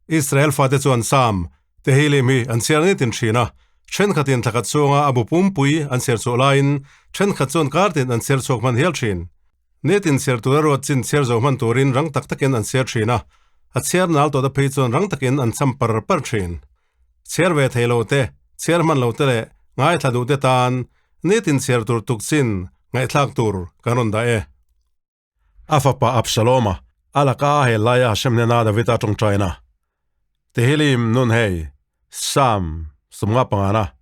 Israel fate chuan Sam, Tehillim hi an chhiar nitin thin a, thenkhatin thlakhat chhunga a bu pumpui an chhiar chhuah laiin thenkhat chuan kartin an chhiar chhuak hman hial thin. Nitin chhiar tura ruat chin chhiar zo hman turin rang tak takin an chhiar thin a, a chhiar nal tawhte phei chuan rang takin an cham par par thin. Chhiar ve thei lo te, chhiar hman lo te leh ngaithla duh te tan nitin chhiar tur tuk chin ngaihthlak tur kan rawn dah e. A fapa Absaloma a laka a hel laia Hashem hnena Davida tawngtaina, Tehillim nun hei, Psalm 55,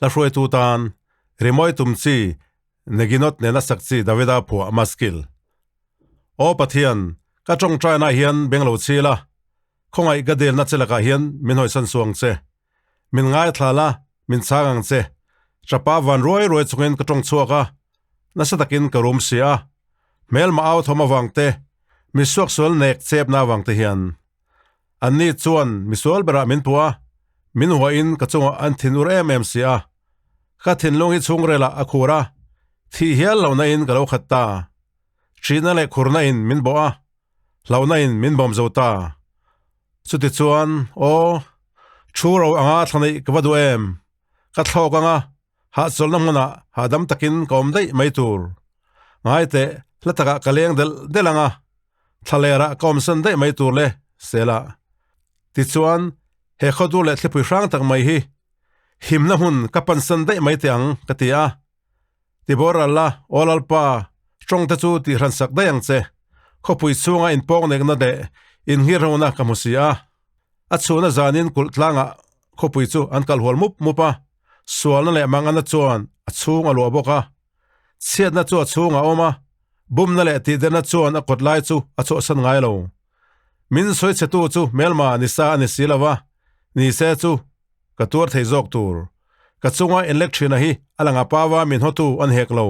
hla hruaitu tan rimawi tum chi Neginot nena sak chi Davida phuah maskil. Aw Pathian, ka tawngtainaah hian beng lo chil a, Khawngaih ka delna che lakah hian min hawisan suang che. Min ngaithla la, min chhang ang che. Chapa van ruai ruai chungin ka tawng chhuak a, nasa takin ka rum si a. Hmelma au thawm avang te, mi suaksual nek chepna avang te hian. Anni chuan misual berah min puh a, min huahin ka chungah an thin ur em em si a. Ka thinlung hi chhungrelah a khur a, thih hial lohna in ka lo khat ta. Ṭhihna leh khurna in min bawh a, hlauhna in min bawm zo ta. Chutichuan, aw, thu ro anga thla neih ka va duh em? Ka thlawk anga hahchawlhna hmunah hahdam takin ka awm daih mai tur. Ngai teh, hla takah ka leng delh delh anga thla lerah ka awmsan daih mai tur le, Sela. Tichuan, he khawdur leh thlipui hrang tak mai hi himna hmun ka pansan daih mai teh ang, ka ti a. Tiboral la, Aw Lalpa, tawng te chu tihran sak daih ang che. Khawpui chhunga inpawng nekna leh inngirhona ka hmu si a. A chhuna zanin kulh tlangah khawpui chu an kal hual mup mup a, sualna leh mangana chuan a chhung a luah bawk a. Chhiatna chu a chhung a awm a, bumna leh tihderna chuan a kawt lai chu a chhuahsan ngai lo. Min sawi chhetu chu hmelma ni sa a ni si lo va, ni se chu ka tuar thei zawk tur. Ka chunga inlek thina hi a lang a pawa min hawtu an hek lo.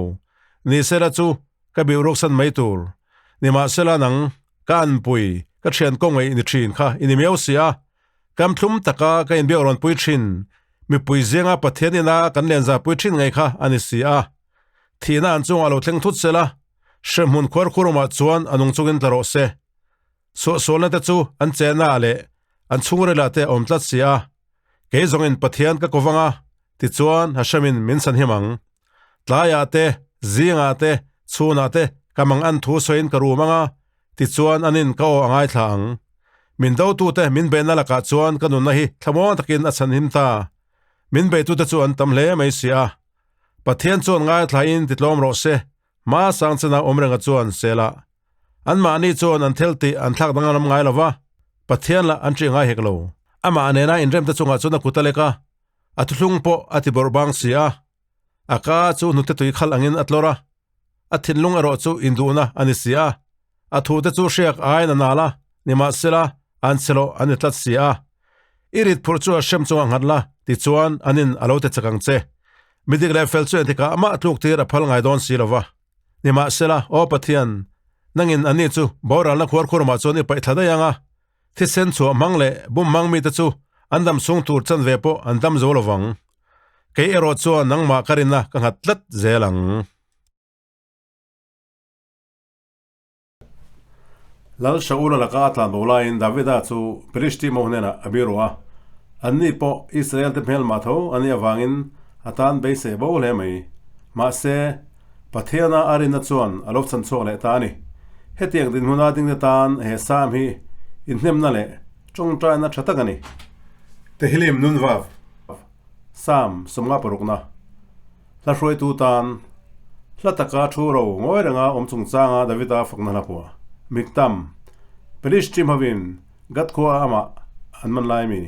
Nisela chu ka biu ruksan mai tur. Nimahsela nang, ka anpui, ka thian kawngaih ni thin kha i ni miau si a. Kam thlum taka ka inbiak rawn pui thin, mipui zinga Pathian ina kan lenza pui thin ngei kha a ni si a. Thihna an chungah lo thleng thut sela, hremhmun khuarkhurumah chuan a nung chungin tla rawh se. Suahsualna te chu an chenna ah leh an chhungril ah te a awm tlat si a, kei zawngin Pathian ka kawvang a, tichuan Hashemin min chhanhim ang. Tlaiah te, zingah te, chhunah te ka mang an thu sawiin ka rum ang a, tichuan anin ka aw a ngaithla ang. Min dotute min beihna lakah chuan ka nunna hi thlamuang takin a chhanhim ta. Min beitute chu an tam hle mai si a. Pathian chuan ngaithlain titlawm rawh se, Hma sang chena awm renga chuan sela anmahni chuan an thil tih an thlak danglam ngai lo va, Pathian lah an ṭih ngai hek lo. Amah nena inremte chungah chuan a kut a lek a, a thuthlung pawh a ti bawrh bang si a. A ka chu hnute tui khal angin a tlawr a, a thinlung erawh chu induhna a ni si a. A thute chu hriak aiin a nal a, nimahsela an chhe loh an ni tlat si a. I rit phurh chu a hrem chungah nghat la, tichuan anin a lo ti chak ang che. Mi dik leh fel chu engtikah mah tluk tir a phal ngai dawn si lo va. Nimahsela, Aw Pathian, nangin anni chu boralna khuarkhuramah chuan i paih thla daih ang a, thisen chhuah hmang leh bum hmang mite chu an dam chhung tur chanve pawh an dam zo lo vang. Kei erawh chuan nangmah ka rinna ka nghat tlat zel ang. Lal Shaula laka a tlan bo laiin Davida chu Philistine ho hnenah a biru a, anni pawh Israel-te hmelmah tho a nih avangin a tan beisei bo hle mai. Mahse, Pathiana a rinna chuan a lo chhan chhuak leh ta a ni. Hetiang dinhmuna dingte tan he Psalm hi inhnemna leh tawngtaina tha tak a ni. Tehillim Nunvav, Psalm 56. Hla hruaitu tan hla taka thu ro ngawi renga awm chungchanga Davida fakna hla phuah. Miktam, Pelishtim hovin Gath khua amah an man lai mi.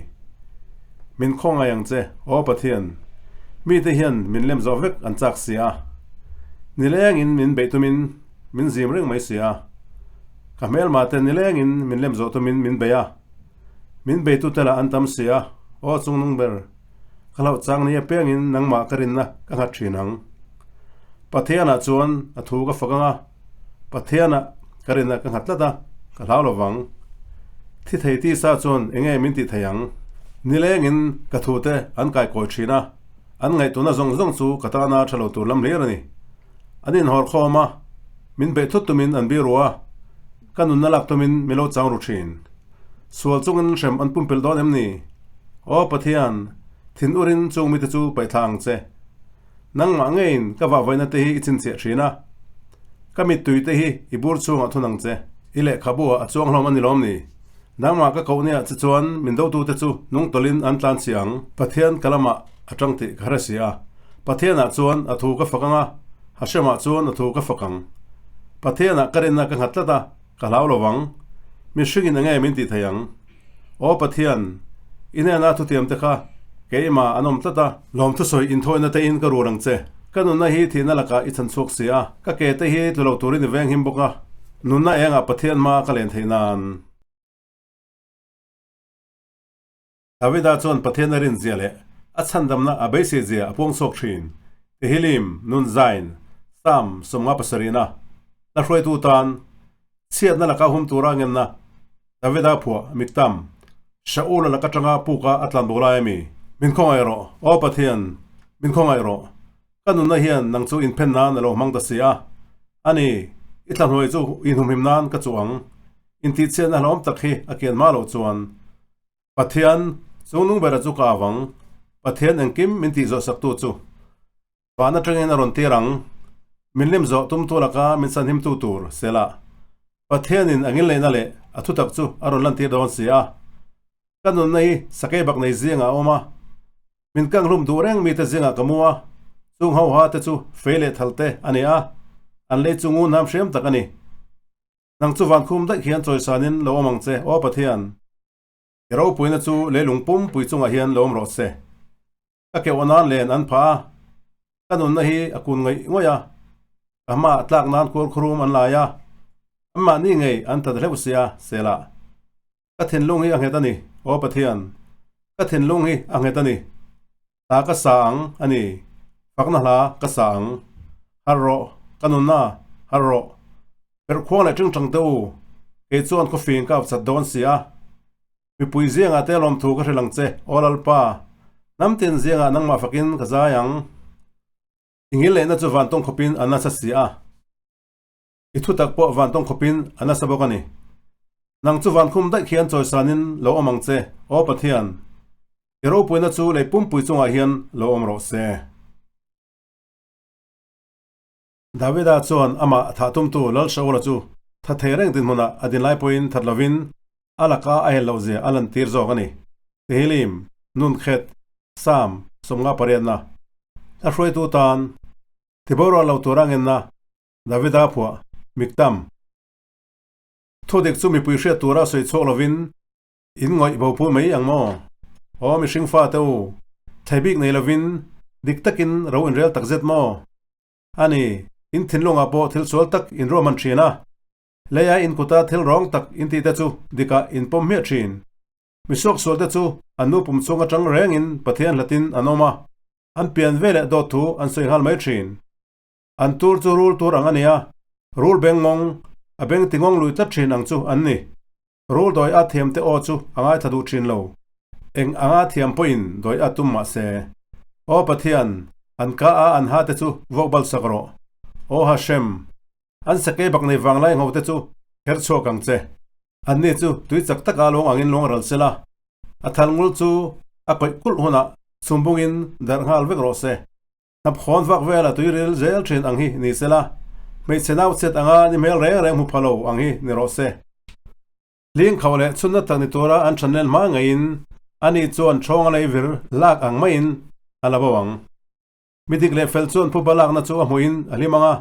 Min khawngaih ang che, Aw Pathian, mite hian min lem zawh vek an chak si a. Nilengin min beih tumin min zim reng mai si a. Ka hmelmah te nilengin min lem zawh tumin min bei a. Min beitute lah an tam si a, Aw chungnung ber. Ka hlauh chang ni apiangin nangmah ka rinna ka nghat thin ang. Pathianah chuan a thu ka fak ang a, Pathianah ka rinna ka nghat tlat a, ka hlau lo vang. Thi thei tisa chuan eng nge min tih thei ang? Nilengin ka thute an kaikawi thin a, an ngaihtuahna zawng zawng chu ka tana tha lo tur lam hlir a ni. An inhawr khawm a, min beih thut tumin an biru a, ka nunna lak tumin min lo chang ru thin. Sual chungin hrem an pumpelh dawn em ni? Aw Pathian, thin urin chung mite chu paihthla ang che. Nangmah ngeiin ka vahvaina te hi i chhinchhiah thin a. Ka mittui te hi i bur chhungah thun ang che. I lehkhabu ah a chuang hlawm a ni lawm ni? Nangmah ka koh nia che chuan min dotute chu nungtawlin an tlan chhi ang. Pathian ka lamah a tang tih ka hre si a. Pathianah chuan a thu ka fak ang a, Hashemah chuan a thu ka fak ang. Pathianah ka rinna ka nghat tlat a. Ka hlau lo vang. Mihringin enge min tih thei ang? Aw Pathian, i hnena thutiam te kha keimah an awm tlat a. Lawmthusawi inthawina te in ka rur ang che. Ka nunna hi thihna lakah i chhan chhuak si a, ka ke te hi tlu lo turin i veng him bawk a. Nunna engah Pathian hma ka len theih nan. Davida chuan Pathian a rinzia leh a chhandamna a beiseizia a puang chhuak thin. Tehillim, Nun Zain, Psalm 57 hla hruaitu tan chhiatna laka hum tura a ngenna Davida phuah Miktam, Shaul-a laka tanga puka a tlan bo lai a mi. Min khawngaih rawh, Aw Pathian, min khawngaih rawh. Ka nunna hian nang chu inphen nan a lo hmang ta si a. A ni, i thlahnuai chu inhumhim nan ka chuh ang. Intihchhiatna hlauhawm tak hi a kian hma loh chuan. Pathian, chungnung bera chu ka avang, Pathian engkim min tih zawh saktu chu van atangin a rawn tir ang, min lim zawh tumtu laka min sanhimtu tur sela Pathianin a ngilneihna leh a thutak chu a rawn lantir dawn si a. Ka nunna hi sakei bak nei zingah a awm a, min kanghlum duh reng mite zingah ka mu a, chung ho ha te chu fei leh thal te a ni a, an lei chu ngun hnam hriam tak a ni. Nang chu vankhum daih khian chawisanin lo awm ang che, Aw Pathian. I ropuina chu leilung pumpui chungah hian lo awm rawh se. Ka keuh nan len an phah a, ka nunna hi a kun ngaih ngawih a, ka hmaah tlak nan kuarkhurum an lai a, anmahni ngei an tat hleuh sia, Selah. Ka thinlung hi a nghet a ni, Aw Pathian, ka thinlung hi a nghet a ni. Hla ka sa ang a ni, fakna hla ka sa ang. Harh rawh, ka nunna, harh rawh. Perhkhuang leh ṭingṭang te u, kei chuan khawfing ka avchat dawn si a. Mipui ziangah te lawmthu ka hrilh ang che, Aw Lalpa, hnam tin ziangah nangmah fakin ka zai ang. I ngil lehna chu vantawng khawpin a nasa si a. I thutak pawh vantawng khawpin a nasa bawk a ni. Nang chu vankhum daih khian chawisanin lo awm ang che, Aw Pathian. I ropuina chu lei pumpui chungah hian lo awm rawh se. Davida chuan amah thah tumtu Lal Shaula chu tha thei reng dinhmunah a din lai pawhin that lovin a laka a hel lohzia a lantir zawk a ni. Tehillim, Nun Khet, Psalm 58. Hla hruaitu tan Tiborual lo tura ngenna Davida phuah Miktam. Thudik chu mipui hriat tura sawi chhuak lovin In ngawih bo phu mai ang maw? Aw mihring fate u, thei bik nei lovin dik takin ro inrel tak zet maw? A ni, in thinlungah pawh thil sual tak in ruahman thin a, leia in kuta thil rawng tak in tihte chu dikah in pawm hmiah thin. Mi suaksualte chu an nu pum chhung atang rengin Pathian hlatin an awm a, an pian veleh dawt thu an sawi nghal mai thin. An tur chu rul tur ang a ni a, rul beng ngawng, a beng ti ngawng lui tlat thin ang chu an ni. Rul dawi a thiam te aw chu a ngaithla duh thin lo. Eng anga thiam pawhin dawi a tum mah se. Aw Pathian, an ka a an ha te chu vawk bal sak rawh. Aw Hashem, an sakei bak nei vanglai ngho te chu kher chhuak ang che. Anni chu tui chak taka lawng angin lawng ral sela, a thal ngul chu a kawih kulh hunah chhumbungin darh nghal vek rawh se. Hnapkhawn vak vela tuiril zel thin ang hi ni sela, hmeichhe nau chet anga ni hmel reng reng hmu pha lo ang hi ni rawh se. Hling khauh leh chhunna tak ni tura an thanlen hma ngeiin ani chuan ṭhawnga lei vir lak ang maiin a la bo ang. Mi dik leh fel chuan phuba lakna chu a hmuhin a hlim ang a,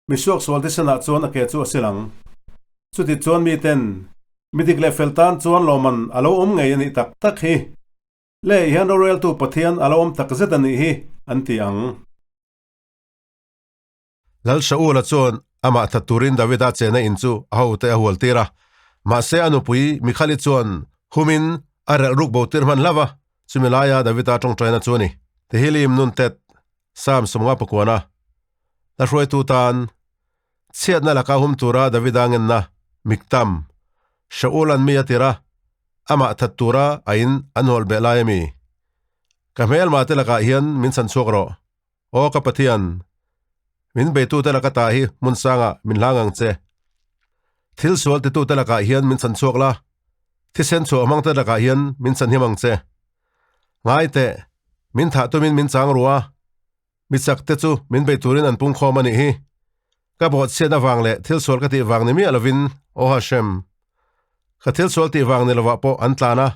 mi suaksual thisenah chuan a ke chu a sil ang. Chuti chuan miten mi dik leh fel tan chuan lawmman a lo awm ngei a nih tak tak hi. Le hian roreltu Pathian a lo awm tak zet a nih hi, an ti ang. Lal Shaula chuan amah that turin Davida chena in chu a hote a hual tir a. Mahse a nupui Mikhali chuan humin a relh ruk bo tir hman hlauh a, chumi laia Davida tawngtaina chu a ni. Tehillim nun tet Psalm 50 pakuana hla hruaitu tan chhiatna laka hum tura Davida ngenna Miktam Shaula'n mi a tir a, amah that tura a in an hawl beh lai a mi? Ka hmelma te lakah hian min chhan chhuak rawh. Aw ka Pathian, min beitute laka ta hi hmun sangah min hlang ang che. Thil sual titute lakah hian min chhan chhuak la. Thisen chhuah hmangte lakah hian min chhanhim ang che. Ngai teh, min thah tumin min chang ru a, mi chak te chu min bei turin an pungkhawm a nih hi. Ka bawhchhiat avang leh thil sual ka tih vang ni miah lovin Aw Hashem, ka thil sual tih vang ni lovah pawh an tlan a,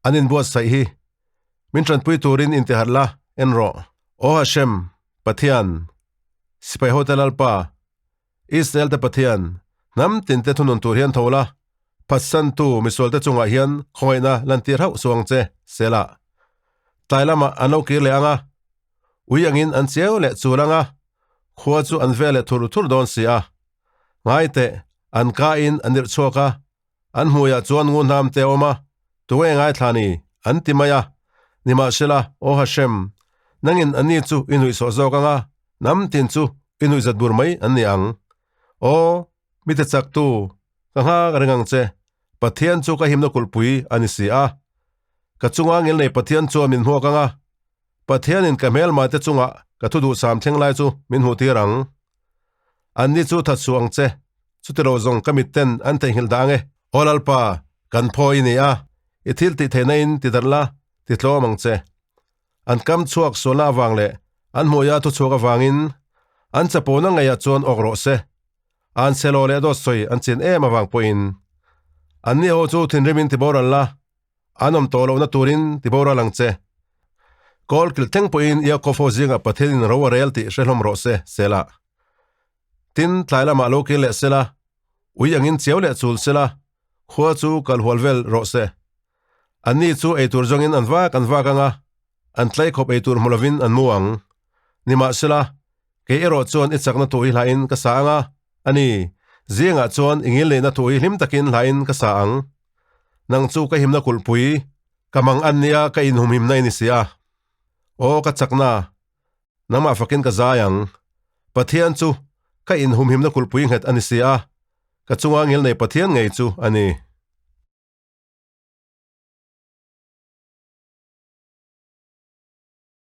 an inbuatsaih hi. Min tanpui turin intiharh la, en rawh. Aw Hashem, Pathian, Sipai hote Lalpa, Israel te Pathian, hnam tin te thunun tur hian tho la, phatsantu misualte chungah hian khawngaihna lantir hauh suang che, Selah. Tlai lamah an lo kir leh ang a, ui angin an chiau leh chul ang a, khua chu an vel leh thur thur dawn si a. Ngai teh, an ka in an irh chhuak a, An hmuiah chuan ngu hnam te a awm a, tunge ngaithla ni? an ti mai a. Nimahsela, Aw Hashem, nangin anni chu i nuihsawh zawk ang a, hnam tin chu i nuihzat bur mai an ni ang. Aw, mite chaktu, ka nghak reng ang che, Pathian chu ka himna kulhpui a ni si a. Ka chunga ngilnei Pathian chuan min hmuak ang a, Pathianin ka hmelmate chungah ka thu duhsam thleng lai chu min hmuhtir ang. Anni chu that suh ang che, chutilo zawng ka mitten an theihnghilh dah ang e. Aw Lalpa, kan phaw i ni a, i thil tih theihna in ti darh la, ti tlawm ang che. An kam chhuak sualna avang leh an hmuia thu chhuak avangin an chapona ngeiah chuan awk rawh se. An chhelo leh dawt sawi an chin em avang pawhin anni ho chu thinrimin ti boral la, An awm tawh lohna turin ti boral ang che. Kawl kilh thleng pawhin Yaakov ho zingah Pathianin ro a rel tih hre hlawm rawh se, Selah. Tin, tlai lamah lo kir leh sela, ui angin chiau leh chul sela, khua chu kal hual vel rawh se. Anni chu eitur zawngin an vak an vak ang a, an tlai khawp eitur hmu lovin an mu ang. Nimahsela, kei erawh chuan i chakna thu hi hlain ka sa ang a, a ni, zingah chuan i ngilneihna thu hi hlim takin hlain ka sa ang. Nang chu ka himna kulhpui, ka mang an nia ka inhumhimna i ni si a. Aw ka chakna, nangmah fakin ka zai ang. Pathian chu ka inhumhimna kulhpui nghet a ni si a, ka chunga ngilnei Pathian ngei chu a ni.